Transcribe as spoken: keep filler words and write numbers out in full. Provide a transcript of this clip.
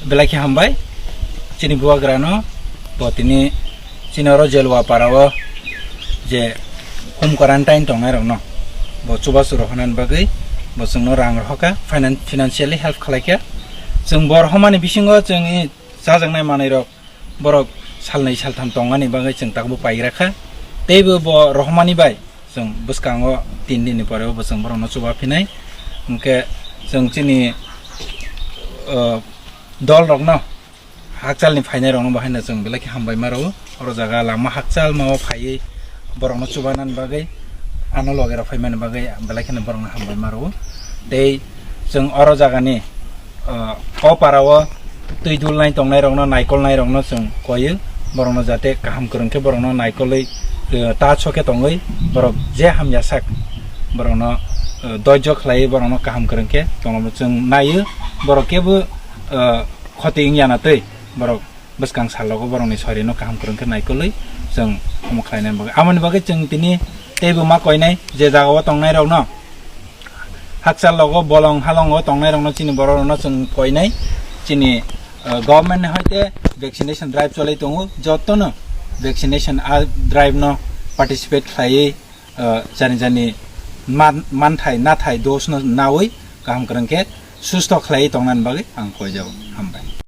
Belai khe hambai chini bubagrano, bo tini chini oro Jelwa para o je home quarantine tongnai rokno bo chubachu rohornani bagwi bo chwngno rang rohorkha, finan-, financially help khlaikha. Chwng bo rohormani bisingo chwng i chajaknai manwi rok borok salnwi saltham tongmani bagwi chwng tabuk paigra kha. Teibo bo rohormani bai chwng bwskango tin dinni pore bo chwng borokno chuba phinai. Hwnkhe chwng chini, uh, dol rokno, hakchalni phainai rokno bo haino chwng belai khe hambai ma rwo. Oro jaga lama hakchal mao phaiwi borokno chubanani bagwi, ano loge rok phaimani bagwi belai kheno borokno hambai ma rwo. Tei chwng oro jagani, uh, o para o twi dulnai tongnai rokno, naikolnai rokno chwng koiyo, borokno jate kaham kwrwng khe borokno naikolwi, uh, ta chokhe tongwi borok je hamya sak borokno, uh, doijo khlaiwi borokno kaham kwrwng khe tongma chwng naiyo. Borok kebo, uh, khoti wngya na twi borok bwskang salogo borokni sorino kaham kwrwng khe naikolwi chwng omo khlainani bagwi. Amoni bagwi chwng tini teibo ma koinai je jagao tongnai rokno, hakchal logo bolong halongo tongnai rokno chini borok rokno chwng koinai chini, uh, government ni hoite vaccination drive cholai tongo, jotono vaccination a drive no participate khlaiwi, uh, jani jani man-, manthai nathai dos no nawi kaham kwrwng khe susto khlaiwi tongnani bagwi ang koijago. Hambai.